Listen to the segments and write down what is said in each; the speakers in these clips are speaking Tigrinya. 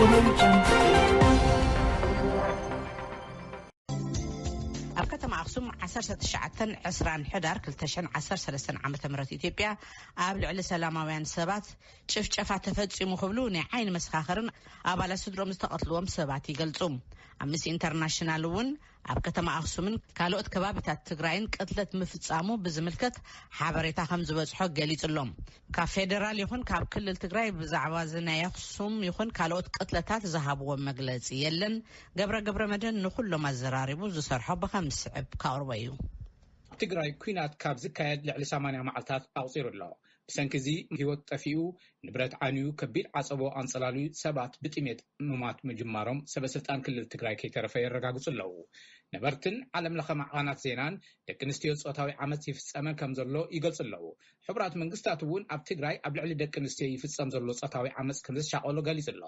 ኣብ ከተማ ኣኽሱም ዓሰርተ ትሽዓተን ዕስራን ሕዳር ክልተ ሽሕን ዓሰርተ ሰለስተን ዓመተ ምህረት ኢትዮጵያ ኣብ ልዕሊ ሰላማውያን ሰባት ጭፍጨፋ ተፈጺሙ ክብሉ ናይ ዓይኒ መሰኻኽርን ኣባላት ስድሮም ዝተቐትልዎም ሰባት ይገልጹ። ኣምነስቲ ኢንተርናሽናል እውን ኣብ ከተማ ኣኽሱምን ካልኦት ከባቢታት ትግራይን ቅትለት ምፍጻሙ ብዝምልከት ሓበሬታ ከም ዝበጽሖ ገሊጹ ኣሎ። ካብ ፌደራል ይኹን ካብ ክልል ትግራይ ብዛዕባ እዚ ናይ ኣኽሱም ይኹን ካልኦት ቅትለታት ዝሃብዎ መግለጺ የለን። ገብረ ገብረ መድህን ንኹሎም ኣዘራሪቡ ዝሰርሖ ብኸም ዝስዕብ ካቕርቦ እዩ። ኣብ ትግራይ ኲናት ካብ ዝካየድ ልዕሊ ሰማንያ መዓልታት ኣቑጺሩ ኣሎ። ብሰንኪ እዚ ህይወት ጠፊኡ፣ ንብረት ዓንዩ፣ ከቢድ ዓጸቦ ኣንጸላልዩ፣ ሰባት ብጥሜት ምማት ምጅማሮም ሰበ ስልጣን ክልል ትግራይ ከይተረፈ የረጋግጹ ኣለዉ። ነበርትን ዓለም ለኸ ማዕኸናት ዜናን ደቂ ኣንስትዮ ጾታዊ ዓመጽ ይፍጸመ ከም ዘሎ ይገልጹ ኣለዉ። ሕቡራት መንግስታት እውን ኣብ ትግራይ ኣብ ልዕሊ ደቂ ኣንስትዮ ይፍጸም ዘሎ ጾታዊ ዓመጽ ከም ዘሻቐሎ ገሊጹ ኣሎ።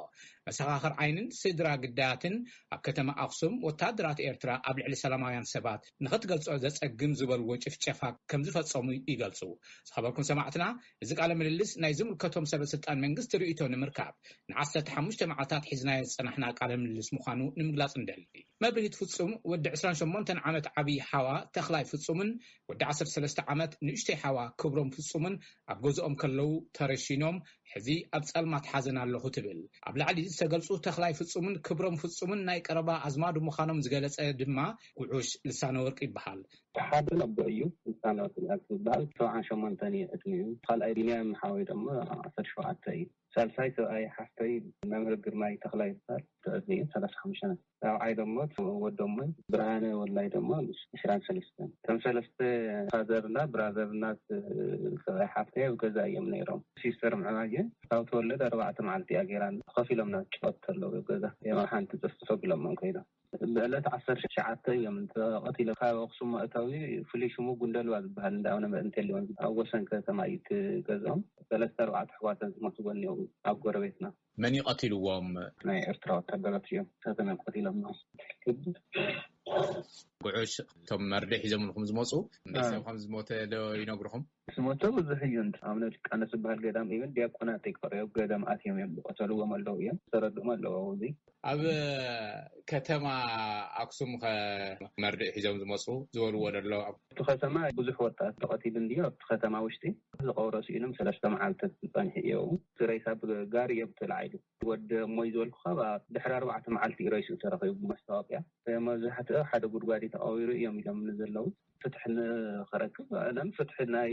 መሰኻኽር ዓይንን ስድራ ግዳያትን ኣብ ከተማ ኣኽሱም ወታደራት ኤርትራ ኣብ ልዕሊ ሰላማውያን ሰባት ንኽትገልጾ ዘጸግም ዝበልዎ ጭፍጨፋ ከም ዝፈጸሙ ይገልጹ። ዝኸበርኩም ሰማዕትና፣ እዚ ቃለ ምልልስ ናይ ዝምልከቶም ሰበ ስልጣን መንግስቲ ርእይቶ ንምርካብ ንዓሰርተ ሓሙሽተ መዓልታት ሒዝናዮ ዝጸናሕና ቃለ ምልልስ ምዃኑ ንምግላጽ ንደሊ። መብርሂት ፍጹም ወዲ ዕስራን ሸሞንተን ዓመት ዓብዪ ሓዋ ተኽላይ ፍጹምን ወዲ ዓሰርተ ሰለስተ ዓመት ንእሽተይ ሓዋ ክብሮም ፍጹምን ኣብ ገዝኦም ከለዉ ተረሺኖም፣ ሕዚ ኣብ ጸልማት ሓዘን ኣለኹ ትብል። ኣብ ላዕሊ ዝተገልጹ ተኽላይ ፍጹምን ክብሮም ፍጹምን ናይ ቀረባ ኣዝማዱ ምዃኖም ዝገለጸ ድማ ጉዑሽ ልሳነ ወርቅ ይበሃል። ሓደ ኣቦ እዩ፣ ልሳነ ወርቅ ዝበሃል፣ ሰብዓን ሸሞንተን እዩ ዕድሚኡ። ካልኣይ ቢንያም ሓወይ ድማ ዓሰርተ ሸውዓተ እዩ። ሳልሳይ ሰብኣይ ሓፍተይ መምህር ግርማይ ተኽላይ ይበሃል፣ ዕድሚኡ ሰላሳ ሓሙሽተ ዓመት። ራብዓይ ደሞ ወዶሞይ ብርሃነ ወላይ ደሞ ዕስራን ሰለስተን። እቶም ሰለስተ ፋዘርና ብራዘርና ሰብኣይ ሓፍተይ ኣብ ገዛ እዮም ነይሮም። ሲስተር ምዕራይ ካብ ተወለደ ኣርባዕተ መዓልቲ እያ ገይራ። ኮፍ ኢሎም ናብ ጭቆት ተለዉ ኣብ ገዛ እዮም ኣብ ሓንቲ ጽፍቲ ፈግሎሞም ከይዶም። ብዕለት ዓሰርተ ትሽዓተ እዮም ተቐቲሎም። ካብ ኣኽሱም መእተዊ ፍሉይ ሽሙ ጉንደልባ ዝበሃል እንዳ ኣቡነ መእንቴልዮን ኣብ ወሰን ከተማ እዩ እቲ ገዝኦም። ሰለስተ ኣርባዕተ ኣሕዋተን ዝሞትወን እዮም ኣብ ጎረቤትና። መን እዩ ቀቲልዎም? ናይ ኤርትራ ወታደራት እዮም። እሳቶም እዮም ቀቲሎሞ። ጉዑሽ፣ እቶም መርድእ ሒዞምልኩም ዝመፁ፣ እንበይ ሰብ ከም ዝሞተ ዶ ይነግርኹም? ዝሞተ ብዙሕ እዩ። እንተ ኣቡነ ሊቃኖስ ዝበሃል ገዳም፣ ኢቨን ዲያቆናት ኣይቀረዩ ኣብ ገዳም ኣትዮም እዮም ዝቐተልዎም ኣለዉ እዮም። ዝተረድኦም ኣለዉ ኣብዚ። ኣብ ከተማ ኣክሱም ኸ መርድእ ሒዞም ዝመፁ ዝበልዎ ደሎ? ኣብቲ ከተማ ብዙሕ ወጣት ተቐቲሉ እንድዩ። ኣብቲ ከተማ ውሽጢ ዝቐብሮ ስኢኖም ሰለስተ መዓልቲ ዝጸንሑ እዮም። እቲ ሬሳ ብጋሪ እዮም ተላዒሉ። ወዲ እሞይ ዝበልኩኻ፣ ባ-፣ ድሕሪ ኣርባዕተ መዓልቲ እዩ ሬስኡ ተረኺቡ ብመስታወቅያ። መብዛሕትኡ ሓደ ጉድጓድ ተቐቢሩ እዮም ኢሎም ዘለዉ። ፍትሒ ንኽረክብ፣ ኣነ ፍትሒ ናይ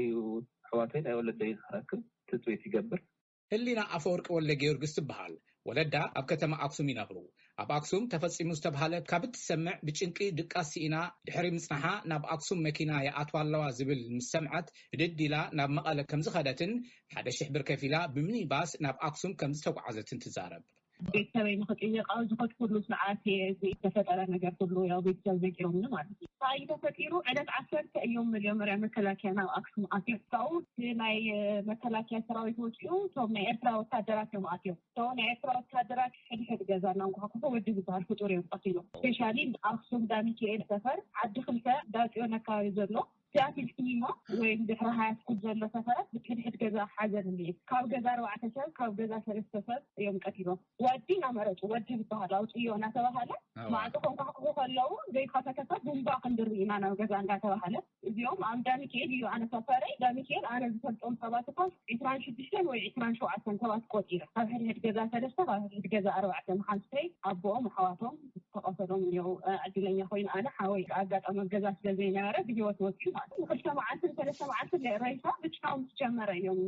ኣሕዋተይ ናይ ወለደይ ንኽረክብ ትጽቢት ይገብር። ህሊና ኣፈወርቂ ወልደ ጊዮርጊስ ትበሃል። ወለዳ ኣብ ከተማ ኣክሱም ይነብሩ። ኣብ ኣክሱም ተፈጺሙ ዝተብሃለ ካብ እትሰምዕ ብጭንቂ ድቃስ ስኢና ድሕሪ ምጽንሓ ናብ ኣክሱም መኪና ይኣትዋ ኣለዋ ዝብል ምስ ሰምዐት ብድድ ኢላ ናብ መቐለ ከም ዝኸደትን ሓደ ሽሕ ብር ከፊላ ብሚኒባስ ናብ ኣክሱም ከም ዝተጓዓዘትን ትዛረብ። ቤተሰበይ ንኽጥይቕ ኣብ ዝኸድኩሉ ሰዓት እዚ ዝተፈጠረ ነገር ኩሉ ያው ቤተሰብ ዘጊሮምኒ ማለት እዩ። እንታይ እዩ ተፈጢሩ? ዕለት ዓሰርተ እዮም መጀመርያ መከላከያ ናብ ኣክሱም ኣትዮም። ካብኡ እቲ ናይ መከላከያ ሰራዊት ወፂኡ እቶም ናይ ኤርትራ ወታደራት እዮም ኣትዮም። እቶም ናይ ኤርትራ ወታደራት ሕድሕድ ገዛ እናንኳሕኩሑ ወዲ ዝበሃል ፍጡር እዮም ቀቲሎም። ስፔሻሊ ኣክሱም ዳሚካኤል ሰፈር ዓዲ ክልተ ዳፅዮን ኣካባቢ ዘሎ ሲያትል ሲኒማ ወይም ድሕሪ ሃያ ስኩል ዘሎ ሰፈራት ብድሕድሕድ ገዛ ሓዘን እኒኤ። ካብ ገዛ ኣርባዕተ ሰብ፣ ካብ ገዛ ሰለስተ ሰብ እዮም ቀቲሎም። ወዲ እናመረፁ፣ ወዲ ዝበሃል ኣውፅዮ እናተባሃለ ኣዋ። ማዕፆ ከንኳሕኩሑ ከለዉ ዘይከፈተ ሰብ ቡምባ ክንድሪ ኢና ናብ ገዛ እንዳተባሃለ። እዚኦም ኣብ ዳሚካኤል እዩ ኣነ ሰፈረይ። ዳሚካኤል ኣነ ዝፈልጦም ሰባት እኮ ዒስራን ሽዱሽተን ወይ ዒስራን ሸውዓተን ሰባት ቆፂረ። ካብ ሕድሕድ ገዛ ሰለስተ፣ ካብ ሕድሕድ ገዛ ኣርባዕተ፣ ሓፍተይ ኣቦኦም ኣሕዋቶም ዝተቐተሎም እኒኦ። ዕድለኛ ኮይኑ ኣነ ሓወይ ኣጋጣሚ ኣብ ገዛ ስለ ዘይነበረ ብህይወት ወፂኡ ማለት እዩ። ክልተ መዓልትን ሰለስተ መዓልትን ሬሳ ብቻ ምስ ጀመረ እዮም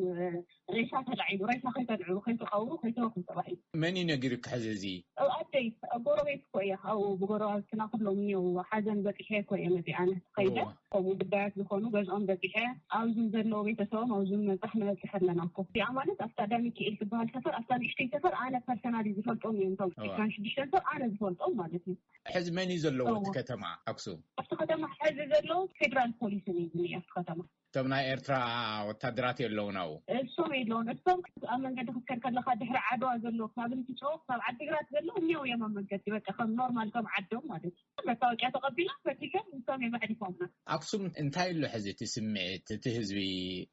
ሬሳ ተላዒሉ። ሬሳ ከይተልዕሉ፣ ከይትቐብሩ፣ ከይትረኽቡ ተባሂሉ። መን እዩ ነጊሩኪ ሕዚ እዚ? ኣብ ኣደይ፣ ኣብ ጎረቤት እኮ እየ። ኣብኡ ብጎረባብትና ኩሎም እኒኦ። ሓዘን በፂሐ እኮ እየ መፂኣ ኣነ። ከይደ እዋ። ከምኡ ጉዳያት ዝኾኑ ገዝኦም በፂሐ፣ ኣብዚ ዘለዉ ቤተሰቦም ኣብዚ ምብፃሕ ንበፅሕ ኣለና እኮ። እዚኣ ማለት ኣብታ ዳሚካኤል ትበሃል ሰፈር፣ ኣብታ ንእሽተይ ሰፈር ኣነ ፐርሰናሊ ዝፈልጦም እዮም። እቶም እዋ። ዒስራን ሽዱሽተን ሰብ ኣነ ዝፈልጦም ማለት እዩ። ሕዚ መን እዩ ዘለዎ እቲ እዋ። ከተማ ኣክሱም? ኣብቲ ከተማ ሕዚ ዘሎ ፌደራል ፖሊስን እዩ ዝኒአ ኣብቲ ከተማ። እቶም ናይ ኤርትራ ወታደራት የለውን ኣብኡ? እሶም የለውን። እሶም ኣብ መንገዲ ክትከድ ከለኻ ድሕሪ ዓድዋ ዘሎ ካብ እንትጮ ካብ ዓዲግራት ዘሎ እኒው እዮም ኣብ መንገዲ፣ በቃ ከም ኖርማል ከም ዓዶም ማለት እዩ። መታወቂያ ተቐቢሎም ፈቲሾም እሶም እዮም ኣዕሪፎምና። ኣክሱም እንታይ ኣሎ ሕዚ እቲ ስምዒት እቲ ህዝቢ?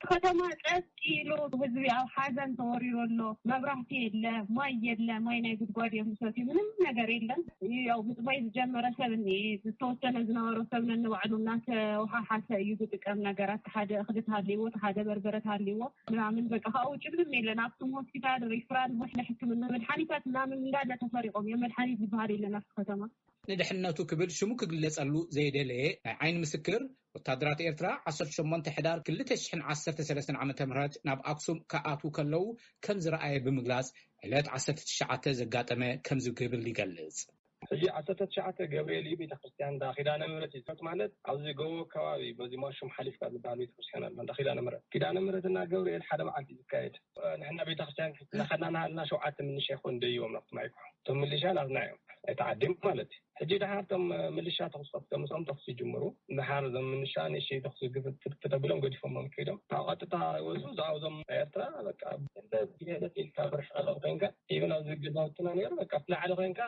ከተማ ጸጥ ኢሉ፣ ህዝቢ ኣብ ሓዘን ተወሪሩ ኣሎ። መብራህቲ የለ፣ ማይ የለ፣ ማይ ናይ ጉድጓድ እዮም ዝሰትዩ፣ ምንም ነገር የለን። ያው ምጽባይ ዝጀመረ ሰብ እኒ ዝተወሰነ ዝነበሮ ሰብ ነንባዕሉ እናተወሓሓሰ እዩ ዝጥቀም ነገራት። ሓደ እኽሊ ተሃልይዎ፣ ሓደ በርበረ ተሃልይዎ ምናምን፣ በቃ ካብኡ ጭብልም የለን። ኣብቶም ሆስፒታል ሪፍራል፣ ሕክምና፣ መድሓኒታት ምናምን እንዳለ ተፈሪቆም እዮም። መድሓኒት ዝበሃል የለን ኣብቲ ከተማ። ንድሕነቱ ክብል ሽሙ ክግለጸሉ ዘይደለየ ናይ ዓይኒ ምስክር፣ ወታደራት ኤርትራ ዓሰርተ ሸሞንተ ሕዳር ክልተ ሽሕን ዓሰርተ ሰለስተን ዓመተ ምህረት ናብ ኣክሱም ክኣትዉ ከለዉ ከም ዝረኣየ ብምግላጽ፣ ዕለት ዓሰርተ ትሽዓተ ዘጋጠመ ከምዚ ክብል ይገልጽ። ሕጂ ዓሰርተ ትሽዓተ ገብርኤል እዩ፣ ቤተክርስትያን እንዳ ኪዳነ ምህረት እዩ። ማለት ኣብዚ ጎቦ ከባቢ በዚ ማሹም ሓሊፍካ ዝበሃል ቤተክርስትያን ኣሎ፣ እንዳ ኪዳነ ምህረት። ኪዳነ ምህረትና ገብርኤል ሓደ መዓልቲ እዩ ዝካየድ። ንሕና ቤተክርስትያን እናኸድና እናሃለና ሸውዓተ ምንሻ ይኾን ደይቦም ናብቲ ማይኮ። እቶም ምልሻ ናትና እዮም፣ እቲ ዓዲ ማለት እዩ። ሕጂ ደሓር እቶም ምልሻ ተኹሲ ከፍቶም፣ እቶም ተኹሲ ይጅምሩ። ደሓር እዞም ምንሻ ንእሽተይ ተኹሲ ግፍት ተብሎም ገዲፎሞም ከይዶም። ካብ ቀጥታ ይወፁ። እዛ እዞም ኤርትራ በቃ እንተ ብሄደት ኢልካ ብርሕ ኣለኹ ኮይንካ፣ ኢብን ኣብዚ ገዛውትና ነይሩ፣ በቃ ብላዕሊ ኮይንካ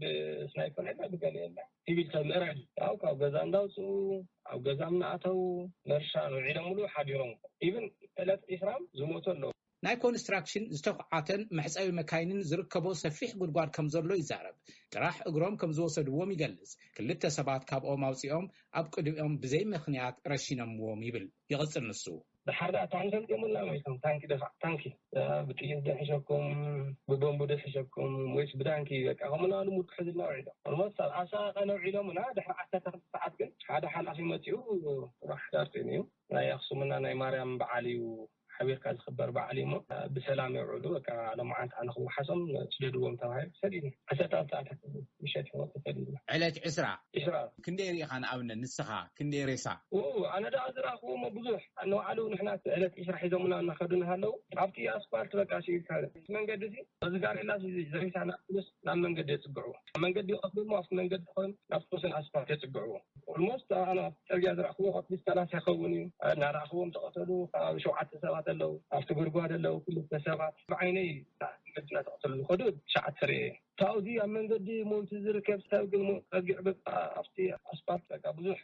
ብስናይፐር የለ ብገለ የለ። ሲቪል ሰብ ምእራይ። ያው ካብ ገዛ እንዳውፅኡ፣ ኣብ ገዛ እናኣተው፣ መርሻ ውዒሎም ሙሉ ሓዲሮም። ኢብን ዕለት ዒስራም ዝሞቱ ኣለዉ። ናይ ኮንስትራክሽን ዝተኹዓተን መሕፀቢ መካይንን ዝርከቦ ሰፊሕ ጉድጓድ ከም ዘሎ ይዛረብ። ጥራሕ እግሮም ከም ዝወሰድዎም ይገልጽ። ክልተ ሰባት ካብኦም ኣውፂኦም ኣብ ቅድሚኦም ብዘይ ምኽንያት ረሺኖምዎም ይብል። ይቕጽል ንሱ። ድሓር ደኣ ታንኪ ኣምፂኦምልና ማለት እዮም። ታንኪ ደፋዕ፣ ታንኪ። እ፣ ብጥይት ድሕሸኩም፣ ብቦምቡ ድሕሸኩም፣ ወይስ ብታንኪ፣ በቃ፣ ከምኡ እናበሉ ሙድ ክሕዙልና ውዒሎም። ኦልሞስት ኣብ ኣሳቐ ነውዒሎምና፣ ድሕሪ ዓሰርተ ክልተ ሰዓት ግን ሓደ ሓላፊ መፂኡ፣ ጥራሕ ዳርጤን እዩ። ናይ ኣኽሱምና ናይ ማርያም በዓል እዩ፣ ሓቢርካ ዝኽበር በዓል እዩ እሞ፣ ብሰላም የውዕሉ፣ በቃ፣ ሎማዓንቲ ኣነ ክወሓሶም ስደድዎም ተባሂሉ ተሰዲድና። ዓሰርተ ሰዓት ምሸት ይኾን ተሰዲድና። ዕለት ዕስራ? ዕስራ። ክንደይ ርኢኻ ንኣብነት ንስኻ? ክንደይ ሬሳ? ው፣ ኣነ ደኣ ዝረኣኽዎ እሞ ብዙሕ። ንባዕሉ ንሕና ዕለት ዕስራ ሒዞምና እናኸዱ እናሃለዉ፣ ኣብቲ ኣስፓልት በቃ ስኢልካ፣ እቲ መንገዲ እዚ፣ በዚ ጋሬላ እዚ ዘሪሳና ምስ ናብ መንገዲ የጽግዕዎ። ኣብ መንገዲ ይቐትልዎ፣ ኣብቲ መንገዲ ኮይኑ ናብ ተወሰነ ኣስፓልት የጽግዕዎ። ኦልሞስት ኣነ ኣብቲ ጽርግያ ዝረኣኽዎ ኣትሊስት ሰላሳ ይኸውን እዩ። እናረኣኽዎም ተቐተሉ፣ ከባቢ ሸውዓተ ሰባት ኣለዉ፣ ኣብቲ ጉድጓድ ኣለዉ ክልተ ሰባት። ብዓይነይ መንገዲ እናተቐተሉ ዝኸዱ ትሽዓተ ርእየ። ካብዚ ኣብ መንገዲ ሞይቱ ዝርከብ ሰብ ግን ሞ-፣ ጸጊዑ በቃ ኣብቲ ኣስፓልት በቃ ብዙሕ።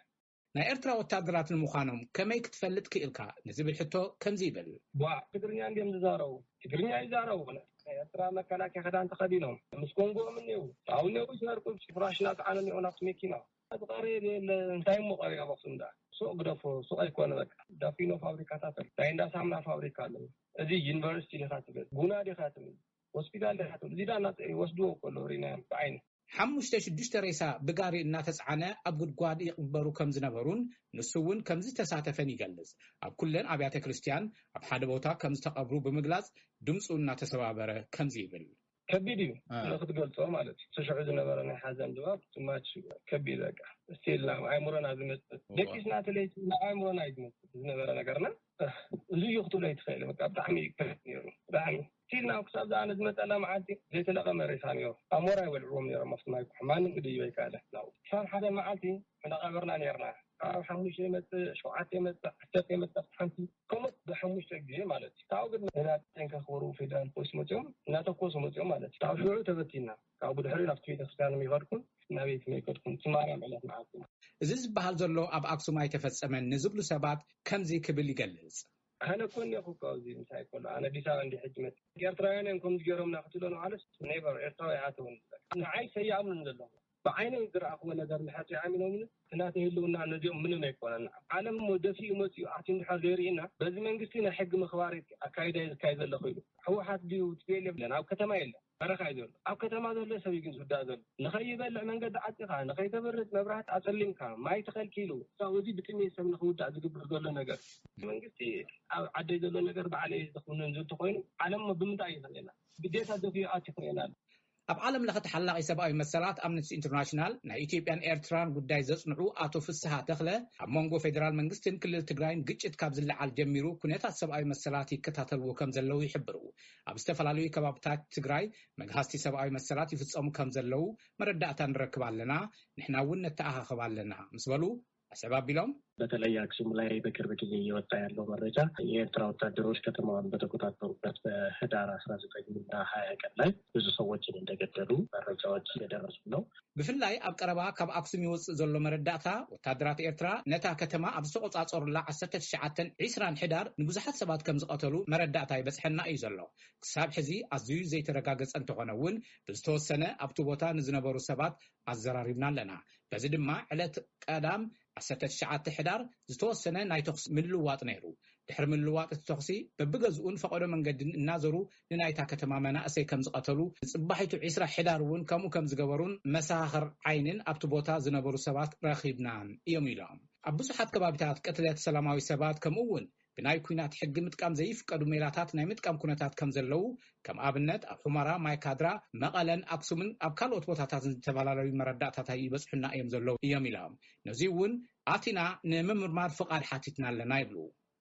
ናይ ኤርትራ ወታደራት ንምዃኖም ከመይ ክትፈልጥ ክኢልካ ንዝብል ሕቶ ከምዚ ይብል። ቧዕ፣ ትግርኛ እንድዮም ዝዛረቡ። ትግርኛ ይዛረቡ። ናይ ኤርትራ መከላከያ ክዳን ተኸዲኖም። ምስ ኮንጎኦም እኒው። ኣብኡ እኒው ይሰርቁ። ፍራሽ እናጸዓኑ እኒው ናብቲ መኪና። ዝቐርብ የለ። እንታይ እሞ ቀሪብ ኣብ ኣኽሱም ደኣ? ሱቕ ግደፎ። ሱቕ ኣይኮነ በቃ። ዳፊኖ ፋብሪካታት ኣሎ። ናይ እንዳ ሳሙና ፋብሪካ ኣለዉ። እዚ ዩኒቨርሲቲ ዲኻ ትብል? ጉና ዲኻ ትብል? ሆስፒታል ዲኻ ትብል? እዚ ደኣ እናጸ-፣ ይወስድዎ እኮ ኣለዉ ሪናዮም ብዓይኒ። ሓሙሽተ ሽዱሽተ ሬሳ ብጋሪ እናተጻዕነ ኣብ ጉድጓድ ይቕበሩ ከም ዝነበሩን ንሱ እውን ከም ዝተሳተፈን ይገልጽ። ኣብ ኩለን ኣብያተ ክርስቲያን ኣብ ሓደ ቦታ ከም ዝተቐብሩ ብምግላጽ ድምጹ እናተሰባበረ ከምዚ ይብል። ከቢድ እዩ እ። ንኽትገልጾ ማለት እዩ። እቲ ሽዑ ዝነበረ ናይ ሓዘን ድባብ ትማች ከቢድ በቃ። ስቲል ናብ ኣእምሮና ዝመጽእ። እወ። ደቂስና እቲ ለይቲ ናብ ኣእምሮና እዩ ዝመጽእ ዝነበረ ነገርና። እዚ እዩ ክትብሎ ኣይትኽእል። በቃ ብጣዕሚ እዩ ከቢድ ነይሩ። ብጣዕሚ። ስቲል ናብ ክሳብ ዝኣነ ዝመጸላ መዓልቲ ዘይተለቐመ ሬሳ ነይሩ። ኣሞራ ይበልዕዎም ነይሮም ኣብቲ ማይ ኩሖ። ማንም ክድይብ ኣይከኣለ። ናብኡ ክሳብ ሓደ መዓልቲ እንዳቐበርና ነይርና። ካብ ሓሙሽተ ይመጽእ፣ ሸውዓተ ይመጽእ፣ ዓሰርተ ይመጽእ ኣብቲ ሓንቲ። ከምኡ ብሓሙሽተ ግዜ ማለት እዩ። ካብኡ ግን ንናተን ከኽብሩ ፌደራል ፖሊስ መጺኦም እናተኮሱ መጺኦም ማለት እዩ። ካብ ሽዑ ተበቲና። ካብኡ ብድሕሪኡ ናብቲ ቤተክርስትያን ኣይከድኩን፣ ናበይት ኣይከድኩን። እቲ ማርያም ዕለት መዓልቲ። እዚ ዝበሃል ዘሎ ኣብ ኣክሱም ኣይተፈጸመን ንዝብሉ ሰባት ከምዚ ክብል ይገልጽ። ኣነ እኮ እኒአኹ እኮ ኣብዚ ምሳይ ከሎ፣ ኣነ ኣዲስ ኣበባ እንዲየ ሕጂ መጽእ። ኤርትራውያን እዮም ከምዚ ገይሮምና ክትብሎ ንባዕሉስ፣ ኔቨር፣ ኤርትራዊ ኣይኣተውን። ንዓይ ሰይኣምኑን ዘለኹ። ብዓይነይ ዝረኣኽዎ ነገር እንድሕር ዘይኣሚኖምኒ፣ እቲ ናተይ ህልውና ነዚኦም ምንም ኣይኮነን። ዓለም እሞ ደፊኡ መጺኡ ኣትዩ እንድሕር ዘይርኢና፣ በዚ መንግስቲ ናይ ሕጊ ምኽባር ኣካይዳ እዩ ዝካየድ ዘሎ ኮይኑ። ህወሓት ድዩ ቲፒኤልኤፍ የለን፣ ኣብ ከተማ የለን፣ በረኻ እዩ ዘሎ። ኣብ ከተማ ዘሎ ሰብ እዩ ግን ዝውዳእ ዘሎ። ንኸይበልዕ መንገዲ ዓጺኻ፣ ንኸይተብርህ መብራህቲ ኣጸሊምካ፣ ማይ ተኸልኪሉ፣ ካብኡ እዚ ብጥሜት ሰብ ንኽውዳእ ዝግበር ዘሎ ነገር። መንግስቲ ኣብ ዓደይ ዘሎ ነገር ባዕለይ ዝኽውንን ዝብል ተኾይኑ፣ ዓለም እሞ ብምንታይ እዩ ክርእየና? ግዴታ ደፊኡ ኣትዩ ክርእየና ኣሎ። ኣብ ዓለም ለኸ ተሓላቒ ሰብኣዊ መሰላት ኣምነስቲ ኢንተርናሽናል ናይ ኢትዮጵያን ኤርትራን ጉዳይ ዘጽንዑ ኣቶ ፍስሃ ተኽለ፣ ኣብ መንጎ ፌደራል መንግስትን ክልል ትግራይን ግጭት ካብ ዝለዓል ጀሚሩ ኩነታት ሰብኣዊ መሰላት ይከታተልዎ ከም ዘለዉ ይሕብሩ። ኣብ ዝተፈላለዩ ከባብታት ትግራይ መግሃስቲ ሰብኣዊ መሰላት ይፍጸሙ ከም ዘለዉ መረዳእታ ንረክብ ኣለና፣ ንሕና እውን ነተኣኻኽብ ኣለና ምስ በሉ፣ ኣስዕብ ኣቢሎም። በተለይ አክሱም ላይ በቅርብ ጊዜ እየወጣ ያለው መረጃ የኤርትራ ወታደሮች ከተማዋን በተቆጣጠሩበት በህዳር አስራ ዘጠኝ እና ሀያ ቀን ላይ ብዙ ሰዎችን እንደገደሉ መረጃዎች እየደረሱ ነው። ብፍላይ ኣብ ቀረባ ካብ ኣክሱም ይወፅእ ዘሎ መረዳእታ፣ ወታደራት ኤርትራ ነታ ከተማ ኣብ ዝተቆፃፀሩላ ዓሰርተ ትሽዓተን ዒስራን ሕዳር ንብዙሓት ሰባት ከም ዝቐተሉ መረዳእታ ይበፅሐና እዩ ዘሎ። ክሳብ ሕዚ ኣዝዩ ዘይተረጋገፀ እንተኾነ እውን፣ ብዝተወሰነ ኣብቲ ቦታ ንዝነበሩ ሰባት ኣዘራሪብና ኣለና። በዚ ድማ ዕለት ቀዳም ዓሰርተ ትሽዓተ ሕዳር ዝተወሰነ ናይ ተኹሲ ምልውዋጥ ነይሩ። ድሕሪ ምልውዋጥ እቲ ተኹሲ፣ በብገዝኡን ፈቐዶ መንገድን እናዘሩ ንናይታ ከተማ መናእሰይ ከም ዝቐተሉ፣ ንፅባሒቱ ዒስራ ሕዳር እውን ከምኡ ከም ዝገበሩን መሰኻኽር ዓይንን ኣብቲ ቦታ ዝነበሩ ሰባት ረኺብናን እዮም ኢሎም። ኣብ ብዙሓት ከባቢታት ቅትለት ሰላማዊ ሰባት፣ ከምኡ እውን ብናይ ኲናት ሕጊ ምጥቃም ዘይፍቀዱ ሜላታት ናይ ምጥቃም ኩነታት ከም ዘለዉ፣ ከም ኣብነት ኣብ ሑመራ፣ ማይካድራ፣ መቐለን ኣክሱምን ኣብ ካልኦት ቦታታትን ዝተፈላለዩ መረዳእታታት ይበፅሑና እዮም ዘለዉ እዮም ኢሎም። ነዚ እውን ኣቲና ንምምርማር ፍቓድ ሓቲትና ኣለና ይብሉ።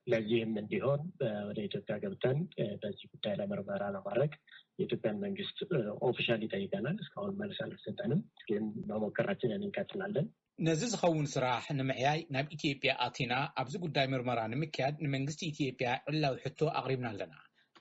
ለዚህም እንዲሆን ወደ ኢትዮጵያ ገብተን በዚህ ጉዳይ ላይ ምርመራ ለማድረግ የኢትዮጵያን መንግስት ኦፊሻሊ ጠይቀናል። እስካሁን መልስ አልተሰጠንም፣ ግን መሞከራችንን እንቀጥላለን። ነዚ ዝኸውን ስራሕ ንምዕያይ ናብ ኢትዮጵያ ኣቲና ኣብዚ ጉዳይ ምርመራ ንምክያድ ንመንግስቲ ኢትዮጵያ ዕላዊ ሕቶ ኣቕሪብና ኣለና።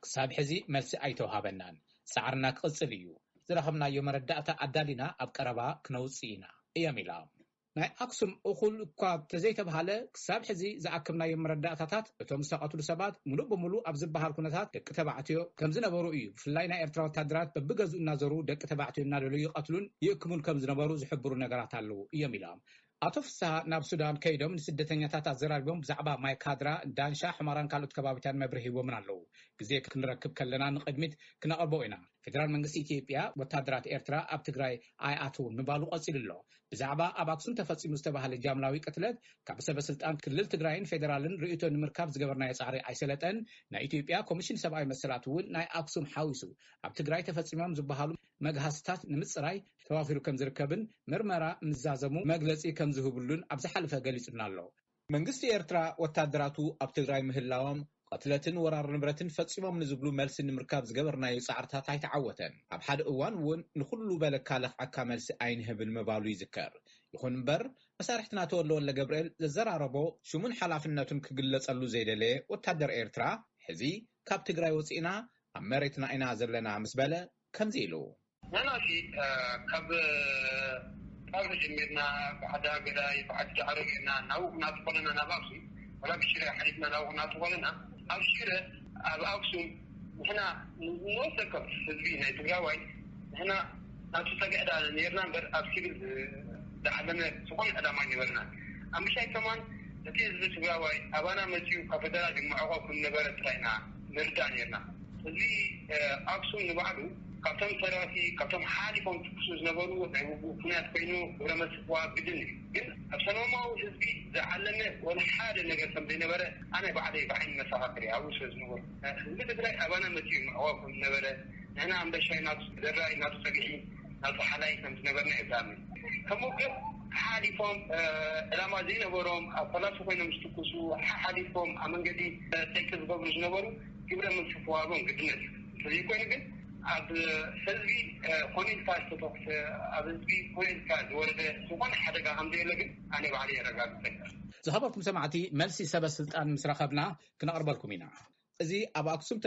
ክሳብ ሕዚ መልሲ ኣይተውሃበናን። ጻዕርና ክቕጽል እዩ። ዝረኸብናዮ መረዳእታ ኣዳሊና ኣብ ቀረባ ክነውጽእ ኢና እዮም ኢሎም። ናይ ኣክሱም እኹል እኳ ተዘይተብሃለ፣ ክሳብ ሕዚ ዝኣከብናዮም መረዳእታታት እቶም ዝተቐትሉ ሰባት ሙሉእ ብሙሉእ ኣብ ዝበሃል ኩነታት ደቂ ተባዕትዮ ከም ዝነበሩ እዩ። ብፍላይ ናይ ኤርትራ ወታደራት በብገዝኡ እናዘሩ ደቂ ተባዕትዮ እናደለዩ ይቐትሉን ይእክሙን ከም ዝነበሩ ዝሕብሩ ነገራት ኣለዉ እዮም ኢሎም። ኣቶ ፍስሃ ናብ ሱዳን ከይዶም ንስደተኛታት ኣዘራሪቦም ብዛዕባ ማይ ካድራ፣ ዳንሻ፣ ሕመራን ካልኦት ከባቢታት መብርሂ ሂቦምን ኣለዉ። ግዜ ክንረክብ ከለና ንቕድሚት ክነቕርቦ ኢና። ፌደራል መንግስቲ ኢትዮጵያ ወታደራት ኤርትራ ኣብ ትግራይ ኣይኣትውን ምባሉ ቀጺሉ ኣሎ። ብዛዕባ ኣብ ኣክሱም ተፈጺሙ ዝተባህለ ጃምላዊ ቅትለት ካብ ሰበ ስልጣን ክልል ትግራይን ፌደራልን ርእይቶ ንምርካብ ዝገበርናዮ ጻዕሪ ኣይሰለጠን። ናይ ኢትዮጵያ ኮሚሽን ሰብኣዊ መሰላት እውን ናይ ኣክሱም ሓዊሱ ኣብ ትግራይ ተፈጺሞም ዝበሃሉ መግሃስታት ንምጽራይ ተዋፊሩ ከም ዝርከብን ምርመራ ምዛዘሙ መግለጺ ከም ዝህብሉን ኣብ ዝሓለፈ ገሊጹና ኣሎ። መንግስቲ ኤርትራ ወታደራቱ ኣብ ትግራይ ምህላዎም ቅትለትን ወራር ንብረትን ፈጺሞም ንዝብሉ መልሲ ንምርካብ ዝገበርናዮ ጻዕርታት ኣይተዓወተን። ኣብ ሓደ እዋን እውን ንኹሉ በለካ ለኽዐካ መልሲ ኣይንህብን ምባሉ ይዝከር። ይኹን እምበር መሳርሕትና ተወልደ ወልደ ገብርኤል ዘዘራረቦ ሽሙን ሓላፍነቱን ክግለጸሉ ዘይደለየ ወታደር ኤርትራ ሕዚ ካብ ትግራይ ወጺእና ኣብ መሬትና ኢና ዘለና ምስ በለ ከምዚ ኢሉ። ንሕና ሲ ካብ ጣብሪ ጀሚርና ብዓዲ ኣገዳይ ብዓዲ ዳዕሮ ጌርና ናብኡ ናቱ ኮለና ናብ ኣክሱም ወላ ብሽረ ሓሊፍና ናብኡ ናቱ ኮለና ኣብ ሽረ ኣብ ኣክሱም ንሕና ንወሰከም ህዝቢ ናይ ትግራዋይ ንሕና ናቱ ሰግዕዳ ነርና እምበር ኣብ ሲቪል ዝዓለመ ዝኾነ ዕላማ ይነበርና። ኣምሻይ ከማን እቲ ህዝቢ ትግራዋይ ኣባና መፅኡ ካብ ፈደራል ይመዕቆ ከም ነበረ ጥራይና ንርዳእ ነርና። ህዝቢ ኣክሱም ንባዕሉ ካብቶም ተረርቲ ካብቶም ሓሊፎም ትኩሱ ዝነበሩ ናይ ውግእ ኩናት ኮይኑ ግብረ መልሲ ክወሃብ ግድን እዩ። ግን ኣብ ሰላማዊ ህዝቢ ዝዓለመ ወላ ሓደ ነገር ከም ዘይነበረ ኣነ ባዕለይ ብዓይኒ መሰኻኽር እየ ኣብኡ ስለ ዝነበሩ። ህዝቢ ትግራይ ኣባና መፅኡ ምዕዋብ ከም ዝነበረ ንሕና ኣንበሻይ ናቱ ዘራይ ናቱ ፀግዒ ናቱ ሓላይ ከም ዝነበርና እየ ዝኣምን። ከምኡ ግን ሓሊፎም ዕላማ ዘይነበሮም ኣብ ፈላሲ ኮይኖም ዝትኩሱ ሓሓሊፎም ኣብ መንገዲ ጠቂ ዝገብሩ ዝነበሩ ግብረ መልሲ ክወሃቦም ግድነት እዩ። እንተዘይኮይኑ ግን ኣብ ህዝቢ ኮነ ኢልካ ዝተተኩሰ ኣብ ህዝቢ ኮነ ኢልካ ዝወረደ ዝኾነ ሓደጋ ከም ዘየለ ግን ኣነ ባዕለይ የረጋግፀልካ። ዝኸበርኩም ሰማዕቲ መልሲ ሰበ ስልጣን ምስ ረኸብና ክነቕርበልኩም ኢና። እዚ ኣብ ኣክሱም